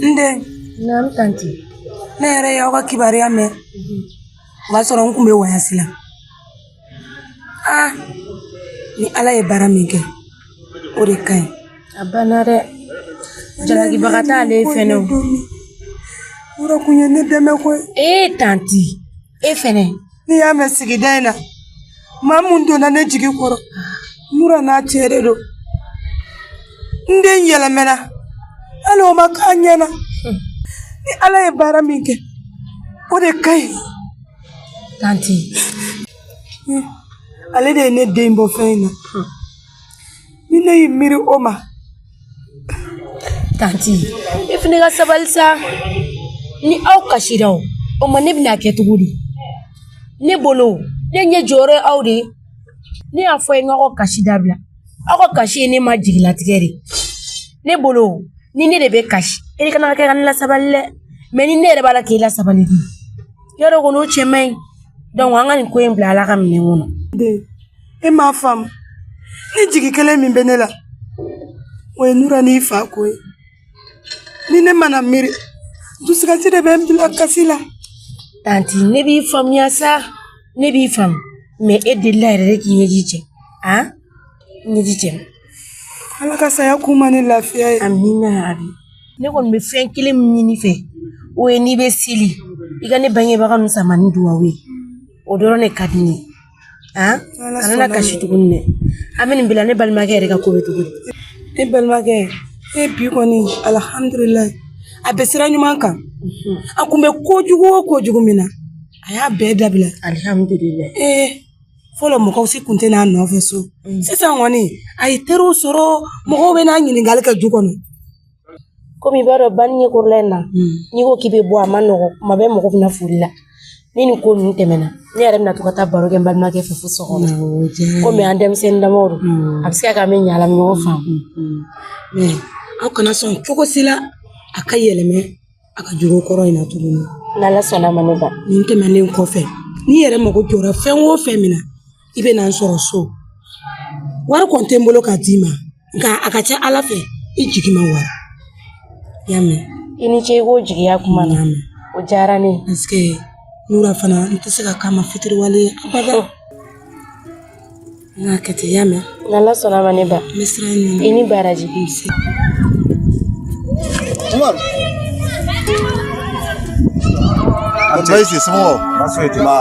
N den. Naamu tanti. Ne yɛrɛ y'aw ka kibaruya mɛn. O b'a sɔrɔ n kun bɛ wayasi la. Aa ni Ala ye baara min kɛ, o de ka ɲi. A banna dɛ. Jalakibaga t'ale ye fɛnɛ o. Nura kun ye ne dɛmɛ koyi. Ee tanti e fɛnɛ. N'i y'a mɛn sigida in na, maa mun donna ne jigi kɔrɔ, Nura n'a cɛ de don. N den yɛlɛmɛna, hali o ma k'a ɲɛna. Ni Ala ye baara min kɛ, o de ka ɲi. Tanti. Ale de ye ne den bɔ fɛn in na. Ni ne y'i miiri o ma. Tanti e fana ka sabali sa. Ni aw kasira o, o ma ne bɛna kɛ cogo di? Ne bolo, ne ɲɛ jɔyɔrɔ ye aw de ye. Ne y'a fɔ ye n k'aw ka kasi dabila. Aw ka kasi ye ne ma jigilatigɛ de. Ne bolo, ni ne de bɛ kasi, e de kana kɛ ka ne lasabali dɛ. Mais ni ne yɛrɛ b'a la k'e lasabali dun, yɔrɔ kɔni o cɛ man ɲi. Donc an ka nin ko in bila Ala ka minɛn kɔnɔ. Den, e m'a faamu. Ni jigi kelen min bɛ ne la, o ye Nura n'i fa ko ye. Ni ne mana miiri, dusukasi de bɛ n bila kasi la. Tanti ne b'i faamuya sa, ne b'i faamu. Mais e delila yɛrɛ de k'i ɲɛji cɛ. Han? Ɲɛji cɛ. Ala ka saya k'u ma ni lafiya ye. Amina yarabi. Ne kɔni bɛ fɛn kelen min ɲini fɛ, o ye n'i bɛ seli, i ka ne bangebaga ninnu sama ni duwawu ye. O dɔrɔn de ka di ne ye. Han? Kana na kasi tuguni dɛ. An bɛ nin bila ne balimakɛ yɛrɛ ka ko bɛ cogo di? Ne balimakɛ, e bi kɔni alihamudulilayi a bɛ sira ɲuman kan. A kun bɛ kojugu o kojugu min na, a y'a bɛɛ dabila. Alihamudulilayi. Ee fɔlɔ mɔgɔw si kun tɛ n'a nɔfɛ so. Sisan kɔni a ye teriw sɔrɔ, mɔgɔw bɛ n'a ɲininkali kɛ du kɔnɔ. Komi i b'a dɔn banni ɲɛkɔrɔla in na, n'i ko k'i bɛ bɔ a ma nɔgɔ, kuma bɛɛ mɔgɔ bɛ na foli la. Ni nin ko ninnu tɛmɛna, ne yɛrɛ bɛna to ka taa baro kɛ n balimakɛ fɛ fo so kɔnɔ. Komi an denmisɛnnin damaw don, a bɛ se ka kɛ an bɛ ɲa la ɲɔgɔn faamu. Mais aw kana sɔn cogo si la a ka yɛlɛmɛ a ka jogo kɔrɔ in na tuguni. N'Ala sɔnna ma ne ba. Nin tɛmɛnen kɔfɛ, n'i yɛrɛ mago jɔra fɛn o fɛn min na, i bɛ na n sɔrɔ so. Wari kɔni tɛ n bolo ka d'i ma, nka a ka ca Ala fɛ i jigi ma wara. I y'a mɛn? I ni ce i k'o jigiya kuma na. O diyara ne ye. Parce que Nura fana n tɛ se ka k'a ma fitiriwale ye abada. N k'a kɛ ten, i y'a mɛn? N'Ala sɔnna ma ne ba. N bɛ sira ɲini. I ni baraji. Nse. Umaru. Baasi somɔgɔw? Baasi foyi tɛ. Nba.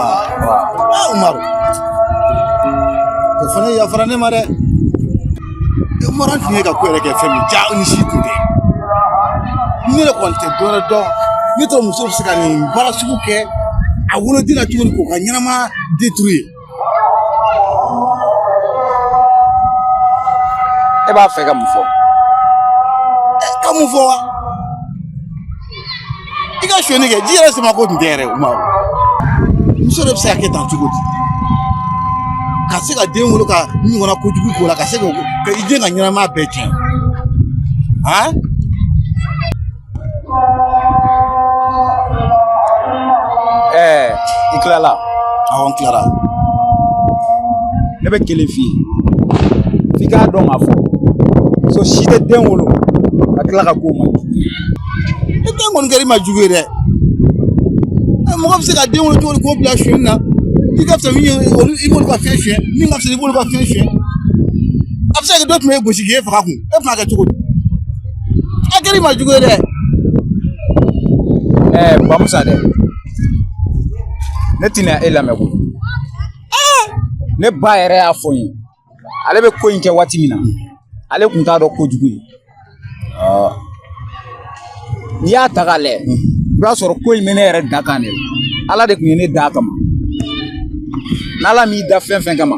Ah Umaru. O fana yafara ne ma dɛ. Umaru an tun ye ka ko yɛrɛ kɛ fɛn min ja ni si tun tɛ. Ne yɛrɛ kɔni tɛ dɔwɛrɛ dɔn. Ne t'a dɔn muso bɛ se ka nin baara sugu kɛ a woloden na cogo di k'o ka ɲɛnamaya détruire. E b'a fɛ ka mun fɔ? Ka mun fɔ wa? I ka sonyɛni kɛ ji yɛrɛ sama ko tun tɛ yɛrɛ Umaru. Muso yɛrɛ bɛ se ka kɛ tan cogo di? Ka se ka den wolo ka ɲɔgɔnna kojugu k'o la ka se ka i den ka ɲɛnamaya bɛɛ tiɲɛ. Han? Ɛɛ i tilala? Awɔ n tilara. Ne bɛ kelen f'i ye. F'i k'a dɔn k'a fɔ muso si tɛ den wolo ka tila ka k'o ma jugu ye. Ne den kɔni kɛra i ma jugu ye dɛ. Mɔgɔ bɛ se ka den wolo cogo di k'o bila sonyɛni na? I ka fisa min ye olu i b'olu ka fɛn suɲɛ min ka fisa i b'olu ka fɛn suɲɛ. A bɛ se ka kɛ dɔ tun bɛ gosi k'e faga kun e tun b'a kɛ cogo di? A kɛra i ma jugu ye dɛ. Ɛɛ Bamusa dɛ, ne tɛna e lamɛn koyi. Ne ba yɛrɛ y'a fɔ n ye, ale bɛ ko in kɛ waati min na, ale tun t'a dɔn kojugu ye. N'i y'a ta k'a lajɛ, i b'a sɔrɔ ko in bɛ ne yɛrɛ da kan de la. Ala de tun ye ne da kama. N'Ala m'i da fɛn fɛn kama,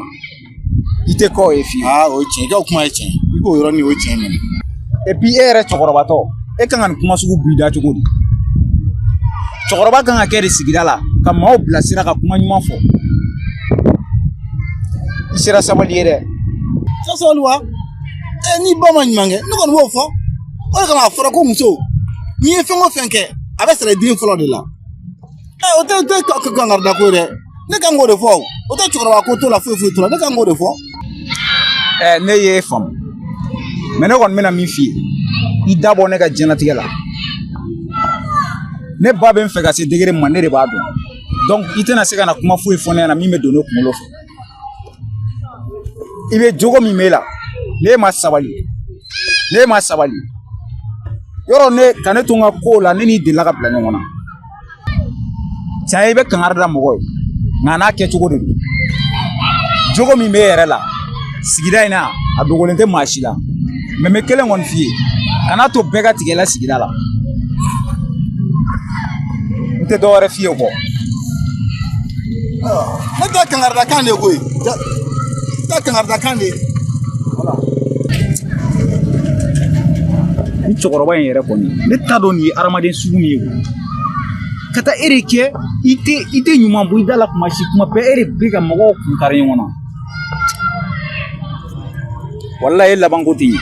i tɛ k'o ye fiyewu. Aa o ye tiɲɛ ye, i ka kuma ye tiɲɛ ye. I k'o yɔrɔnin o ye tiɲɛ minɛ. Et puis e yɛrɛ cɛkɔrɔbatɔ, e kan ka nin kuma sugu b'i da cogo di? Cɛkɔrɔba kan ka kɛ de sigida la ka maaw bilasira ka kuma ɲuman fɔ. I sera sabali ye dɛ. Sabali wa? Ɛ n'i ba ma ɲuman kɛ, ne kɔni b'o fɔ. O de kama a fɔra ko muso, n'i ye fɛn o fɛn kɛ, a bɛ sara i den fɔlɔ de la. Ɛ o tɛ kankarida ko ye dɛ. Ne kan k'o de fɔ o. O tɛ cɛkɔrɔba ko t'o la foyi foyi t'o la. Ne kan k'o de fɔ. Ɛ ne y'e faamu. Mais ne kɔni bɛna min f'i ye, i da bɔ ne ka diɲɛlatigɛ la. Ne ba bɛ n fɛ ka se degré min ma, ne de b'a dɔn. Donc i tɛna se ka na kuma foyi fɔ ne ɲɛna min bɛ don ne kunkolo fɛ. I bɛ jogo min b'e la, n'e ma sabali, n'e ma sabali, yɔrɔ ne ka ne to n ka kow la, ne n'i delila ka bila ɲɔgɔn na. Tiɲɛ, i bɛ kangari da mɔgɔ ye, nka n'a kɛcogo de don. Jogo min b'e yɛrɛ la sigida in na, a dogolen tɛ maa si la. Mais n bɛ kelen kɔni f'i ye, kana to bɛɛ ka tigɛ i la sigida la. N tɛ dɔwɛrɛ f'i ye o kɔ. Ne ta kangaridakan de ye koyi, ne ta kangaridakan de ye. Ni cɛkɔrɔba in yɛrɛ kɔni, ne t'a dɔn nin ye hadamaden sugu min ye koyi. Ka taa e de kɛ, i tɛ ɲuman bɔ i da la kuma si, kuma bɛɛ e de bɛ ka mɔgɔw kun kari ɲɔgɔn na. Walayi, e labanko tɛ ɲɛ.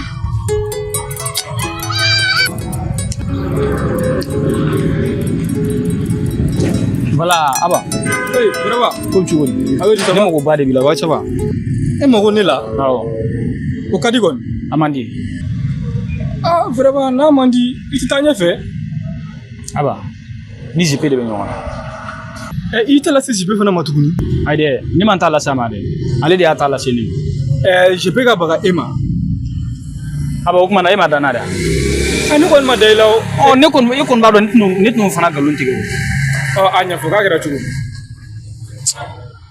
Voilà, Aba. Hey, vraiment. Ko bɛ cogo di? A bɛ di? Ne mago ba de b'i la, wa ça va? E mago ne la? Awɔ. O ka di kɔni. A man di. Ah, vraiment, n'a man di, i tɛ taa ɲɛfɛ. Aba, ni JP de bɛ ɲɔgɔn na. Ɛ, i tɛ lase JP fana ma tuguni. Ayi dɛ, ne man t'a lase a ma dɛ. Ale de y'a ta lase ne ma. Ɛ, JP ka baga e ma. Aba, o kuma na e ma dan na dɛ. Ɛ, ne kɔni ma da i la o. Ɔ, ne kɔni, e kɔni b'a dɔn ne tɛn'o fana nkalon tigɛ o. Ɔ, a ɲɛfɔ k'a kɛra cogo di?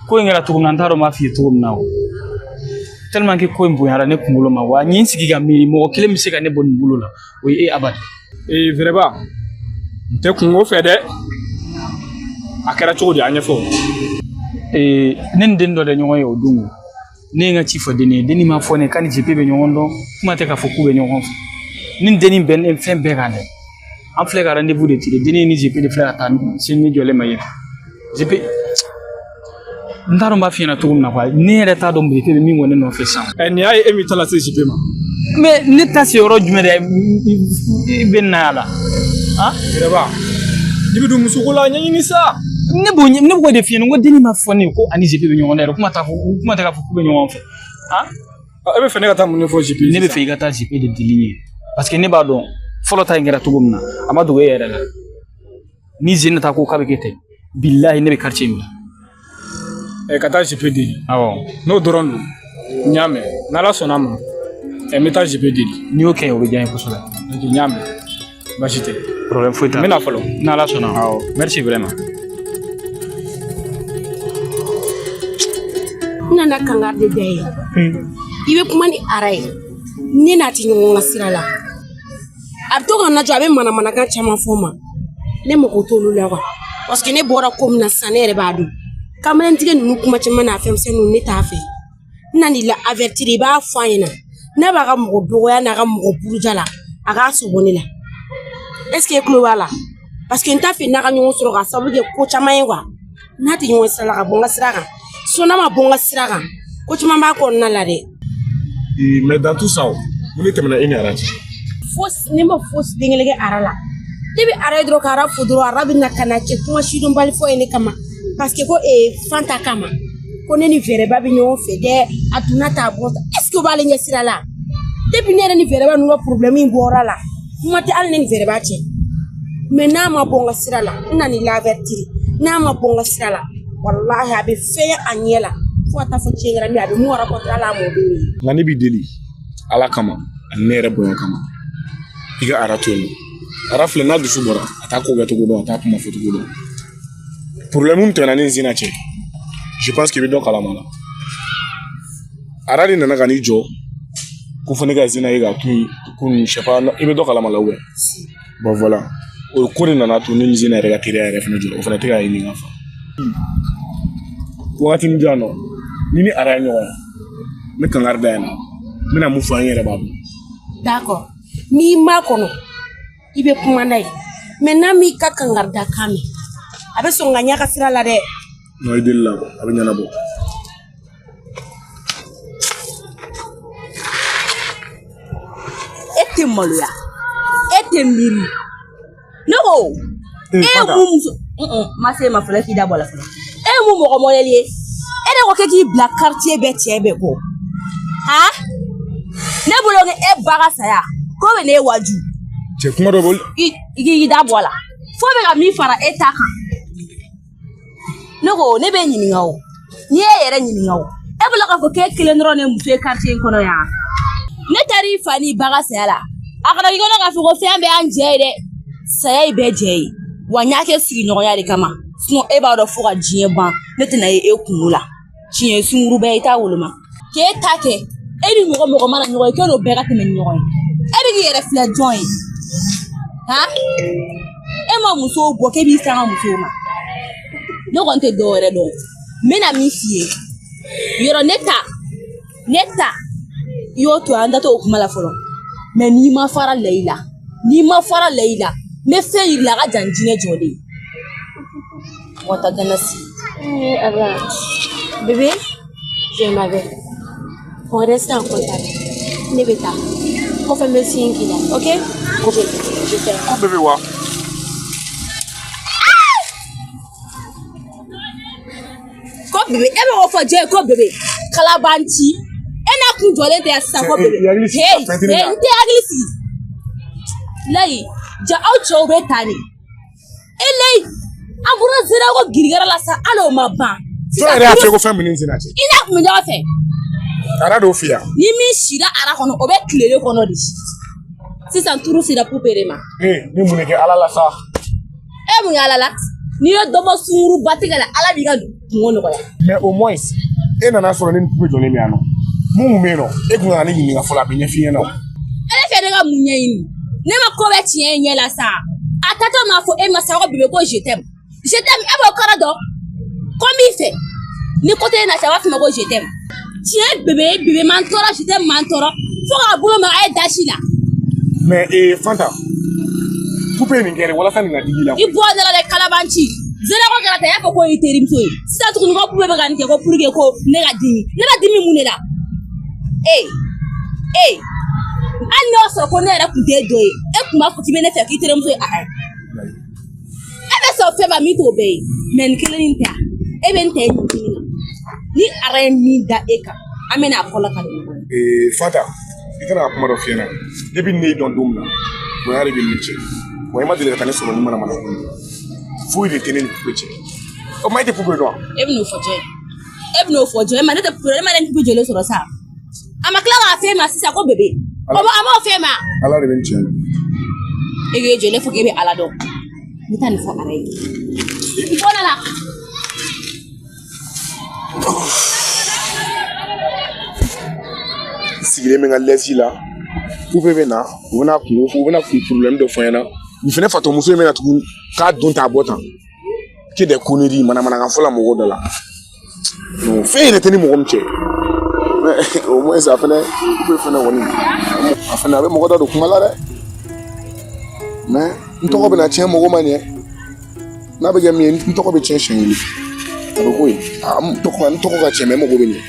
Ko in kɛra cogo min na, n t'a dɔn n b'a f'i ye cogo min na o. Tellement que ko in bonyara ne kunkolo ma, wa n ye n sigi ka miiri, mɔgɔ kelen bɛ se ka ne bɔ nin bolo la, o ye e Aba de. Ee, vraiment, n tɛ kungo fɛ dɛ. A kɛra cogo di, a ɲɛfɔ. Ee, ne ni den dɔ de ɲɔgɔn ye o don o. Ne ye n ka ci fɔ denni ye, denni m'a fɔ ne ye k'a ni JP bɛ ɲɔgɔn dɔn, kuma tɛ k'a fɔ k'u bɛ ɲɔgɔn fɛ. Ni denni bɛnnen fɛn bɛɛ kan dɛ. An filɛ ka rendez-vous de tirer, denni ni JP de filɛ ka taa se ne jɔlen ma yen. JP, n t'a dɔn n b'a f'i ɲɛna cogo min na quoi, ne yɛrɛ t'a dɔn JP bɛ min kɔ ne nɔfɛ sisan. Ɛ, nin y'a ye e m'i ta lase JP ma. Mais ne ta se yɔrɔ jumɛn de i bɛ na a la? Han? Vraiment, i bɛ don musoko la, ɲɛɲini sa. Ne b'o ne b'o de f'i ɲɛna, n ko denni ma fɔ ne ye ko ani JP bɛ ɲɔgɔn na yɛrɛ, kuma t'a fɔ, kuma tɛ k'a fɔ k'u bɛ ɲɔgɔn fɛ. Han? E bɛ fɛ ne ka taa mun de fɔ JP ye? Ne bɛ fɛ i ka taa JP de deli n ye, parce que ne b'a dɔn fɔlɔ ta in kɛra cogo min na, a ma dogo e yɛrɛ la. Ni zen ta ko k'a bɛ kɛ ten, bilahi, ne bɛ quartier in bila. Ɛ, ka taa JP deli. Awɔ. N'o dɔrɔn don, n y'a mɛn. N'Ala sɔnna a ma, ɛ, n bɛ taa JP deli. N'i y'o kɛ, o bɛ diya n ye kosɛbɛ. Ok, n y'a mɛn. Baasi tɛ. Problème foyi t'a N la. bɛ na fɔlɔ. N'Ala sɔnna. Awɔ. Merci vraiment. N nana kangari de da ye. I bɛ kuma ni ara ye, ne n'a tɛ ɲɔgɔn ka sira la. A bɛ to ka na jɔ, a bɛ manamanakan caman fɔ n ma. Ne mago t'olu la quoi, parce que ne bɔra ko min na sisan, ne yɛrɛ b'a dɔn. Kamelentigɛ ninnu, kuma caman n'a fɛnmisɛnninw, ne t'a fɛ. N nan'i la avertir, i b'a fɔ a ɲɛna, n'a b'a ka mɔgɔ dɔgɔya n'a ka mɔgɔ buruja la, a k'a sogo ne la. Est ce que e tulo b'a la? Parce que n t'a fɛ n'a ka ɲɔgɔn sɔrɔ k'a sababu kɛ ko caman ye quoi. N'a tɛ ɲɔgɔn sira la, ka bɔ n ka sira kan. So n'a ma bɔ n ka sira kan, ko caman b'a kɔnɔna la dɛ. Mais dans tout ça, mun de tɛmɛna e ni Ara cɛ? Fosi, ne ma fosi den kelen kɛ ara la. Ne bɛ ara ye dɔrɔn, ka ara fo dɔrɔn, ara bɛ na ka na kɛ kuma sidɔnbali fɔ ye ne kama, parce que ko ee Fanta kama, ko ne ni Vɛrɛba bɛ ɲɔgɔn fɛ dɛ. A donna ta, a bɔra ta, est ce que o b'ale ɲɛ sira la? Depuis ne yɛrɛ ni Vɛrɛba ninnu ka problème in bɔra la, kuma tɛ hali ne ni Vɛrɛba cɛ. Mais n'a ma bɔ n ka sira la, n nan'i la avertir, n'a ma bɔ n ka sira la, walahi, a bɛ fɛn a ɲɛ la fo ka taa fɔ tiɲɛ kɛra min ye, a bɛ mun rencontre hali a mɔdenw ye. Nka ne b'i deli Ala kama ani ne yɛrɛ bonya kama, i ka Ara to yen nɔ. Ara filɛ, n'a dusu bɔra, a t'a ko kɛ cogo dɔn, a t'a kuma fɔ cogo dɔn. Problème min tɛmɛna ne ni Zina cɛ, je pense que i bɛ dɔ kalama la. Ara de nana ka n'i jɔ ko fo ne ka Zina ye k'a to yen ko nin, je sais pas, i bɛ dɔ kalama la ou bien? Bon, voilà, o ko de nana to ne ni Zina yɛrɛ ka teriya yɛrɛ fɛnɛ jɔra. O fɛnɛ tɛ k'a ɲini ka fa wagati min diyan nɔ. Ni Ara ye ɲɔgɔn ye, n bɛ kangari da yen nɔ, n bɛna mun fɔ an yɛrɛ b'a dɔn. D'accord, n'i ma kɔnɔ, i bɛ kuma n'a ye, mais n'a m'i ka kangari da kan mɛn, a bɛ sɔn ka ɲɛ ka sira la dɛ. Non, i deli la, a bɛ ɲɛnabɔ. E tɛ maloya, e tɛ miiri. Ne ko e ye mun muso ma se ma fɔlɔ, k'i da bɔ a la fɔlɔ. E ye mun mɔgɔ mɔdɛli ye? E de ko k'e k'i bila quartier bɛɛ, cɛ bɛɛ kɔ. Han, ne bolo ko e ba ka saya ko bɛ ne waju. Cɛ, kuma dɔ boli. I k'i da bɔ a la. Fo bɛ ka min fara e ta kan. Ne ko ne b'e ɲininka o. N'i y'e yɛrɛ ɲininka o. E bolo k'a fɔ k'e kelen dɔrɔn de ye muso ye quartier in kɔnɔ yan. Ne taar'i fa n'i ba ka saya la. A kana k'i kɔnɔ k'a fɔ ko fɛn bɛɛ y'an jɛ ye dɛ. Saya ye bɛɛ jɛ ye. Wa n y'a kɛ sigiɲɔgɔnya de kama. Sinon e b'a dɔn fo ka diɲɛ ban ne tɛna ye e kungo la. Tiɲɛ ye sunkuruba ye i t'a woloma. K'e ta kɛ e ni mɔgɔ mɔgɔ mana ɲɔgɔn ye k'e n'o bɛɛ ka tɛmɛ ni ɲɔgɔn ye. E bɛ k'i yɛrɛ filɛ jɔn ye? Han? E ma musow bɔ k'e b'i sanga musow ma. Ne kɔni tɛ dɔwɛrɛ dɔn. N bɛna min f'i ye. Yɔrɔ ne ta ne ta i y'o to an da t'o kuma la fɔlɔ. Mais n'i ma fara layi la n'i ma fara layi la n bɛ fɛn yir'i la a ka jan ni jinɛ jɔlen ye. Wata gana si. Eh, Ala. Bébé, je m'en vais. On reste en contact. Ne bɛ taa. Kɔfɛ n bɛ signe k'i la, ok? Ok, je t'aime. Ko bébé wa? Ko bébé e bɛ k'o fɔ jɔn ye ko bébé kalabanci e n'a kun jɔlen tɛ yan sisan ko bébé. I hakili sigi, Hey, fɛn tɛ ne hey, la. n tɛ hakili sigi. Layi, ja aw cɛw bɛ tan de. E layi, an bɔra zera ko girigara la sa hali o ma ban. Jɔn yɛrɛ y'a f'i ye ko fɛn min ni n senna cɛ? I n'a kun bɛ ɲɔgɔn fɛ. Ara d'o f'i ye. Ni min sira ara kɔnɔ o bɛ tile de kɔnɔ de. Sisan turu sera pupe de ma. Ee ni mun de kɛ Ala la sa? E mun ye Ala la? N'i ye dɔ bɔ sunkuruba tigɛ la Ala b'i ka kungo nɔgɔya. Mais au moins e nana sɔrɔ ne ni pupe jɔlen bɛ yan nɔ. Mun kun bɛ yen nɔ? E kun kan ka ne ɲininka fɔlɔ a bɛ ɲɛf'i ɲɛna o. E bɛ fɛ ne ka mun ɲɛɲini? Ne ma ko bɛɛ tiɲɛ ye ɲɛ la sa. A taatɔ m'a fɔ e ma sa ko bébé ko je t'aime. Je t'aime e b'o kɔrɔ dɔn? Ko n b'i fɛ. Ni ko tɛ e na sa a b'a fɔ ma ko je t'aime. Tiɲɛ bébé bébé man tɔɔrɔ je t'aime man tɔɔrɔ fo k'a bolo maga e dasi la. Mais ee Fanta, pupe ye nin kɛ dɛ walasa nin ka digi i la. I bɔ ne la dɛ kalabanci. Zera ko kɛra tan i y'a fɔ k'o y'i terimuso ye. Sisan tuguni ko pupe bɛ ka nin kɛ ko pour que ko ne ka dimi. Ne ka dimi mun de la? Ee ee hali n'o y'a sɔrɔ ko ne yɛrɛ kun t'e dɔ ye e kun b'a fɔ k'i bɛ ne fɛ k'i terimuso ye a ye. E bɛ sɔn fɛn ma min t'o bɛɛ ye mais nin kelen nin tɛ e bɛ n ta e ɲin na ni ara ye min da e kan an bɛna a kɔlɔ ka ɲɔgɔn ye. Ee Fanta, i tɛna ka kuma dɔ f'i ɲɛna. Depuis ne y'i dɔn don min na, bonya de bɛ ne cɛ. Wa i ma deli ka taa ne sɔrɔ ni manamana ko ye. Foyi de tɛ ne ni pupe cɛ. O ma e tɛ pupe dɔn wa? E bɛ n'o fɔ jɔn ye? E bɛ n'o fɔ jɔn ye? E ma ne tɛ pupe e ma ne ni pupe jɔlen sɔrɔ sa. A ma tila k'a f'e ma sisan ko bébé. O ma a m'o f'e ma. Ala de bɛ n cɛ. E k'e jɔ ne fɔ k'e bɛ Ala dɔn. N bɛ taa nin fɔ Ala ye. I bɔ ne la. N sigilen bɛ n ka lɛsi la. Pupe bɛ na, u bɛna kungo fɔ, u bɛna kun problème dɔ fɔ n ɲɛna. Nin fɛnɛ fatɔmuso in bɛna tugun k'a don tan a bɔ tan. Que des conneries manamanakan fɔ la mɔgɔw da la. Non, fɛn yɛrɛ tɛ ni mɔgɔ min cɛ. Mais au moins a fɛnɛ pupe fɛnɛ kɔni a fɛnɛ a bɛ mɔgɔ da don kuma la dɛ. Mais n tɔgɔ bɛna tiɲɛ mɔgɔ ma ɲɛ. N'a bɛ kɛ min ye n tɔgɔ bɛ tiɲɛ siɲɛ kelen. A bɛ k'o ye. A n tɔgɔ ka tiɲɛ mais n mago bɛ ɲɛ.